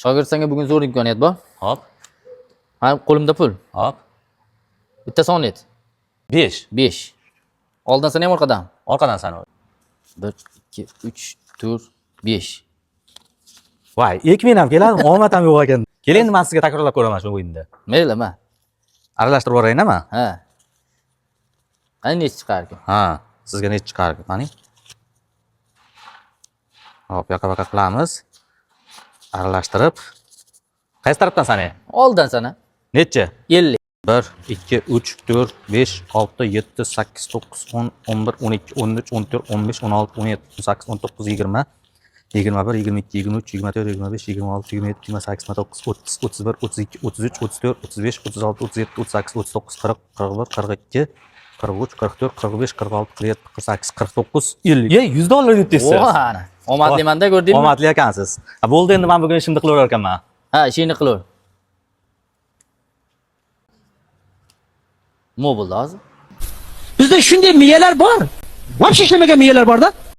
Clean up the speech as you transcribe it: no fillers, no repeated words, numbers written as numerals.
Shogird, senga bugun zo'r imkoniyat bor. Hop. Ha, qo'limda pul. Hop. Bitta son ayt. 5. 5. Oldin sanaymi, orqadan? Orqadan sanab. 1, 2, 3, 4, 5. Voy, 2000 ham keladi, omad ham yo'q ekan. Keling, endi men sizga takrorlab ko'raman shu o'yinni. Mayli, ma. Aralashtirib yuboraymi? Ha. Qani, nechi chiqar ekan? Ha, sizga nechi chiqar ekan? Qani. Hop, yoqa baqa qilamiz. Aralashtirib. Qaysi tarafdan sanay? Oldin sana. Nechi? 50. 1, 2, 3, 4, 5, 6, 7, 8, 9, 10, 11, 12, 13, 14, 15, 16, 17, 18, 19, 20, 21, 22, 23, 24, 25, 26, 27, 28, 29, 30, 31, 32, 33, 34, 35, 36, 37, 38, 39, 40, 41, 42, 43, 44, 45, 46, 47, 48, 49, 50. Ye, 100 dollar yutdingiz. O, ana. Omadlimanda, ko'rdingmi? Omadli ekansiz. Ha, bo'ldi, endi men bugun ishimni qilaverar ekanman. Ha, ishingni qilaver. Nima bo'ldi hozir? Bizda shunday miyalar bor. Вообще ishlamagan miyalar borda.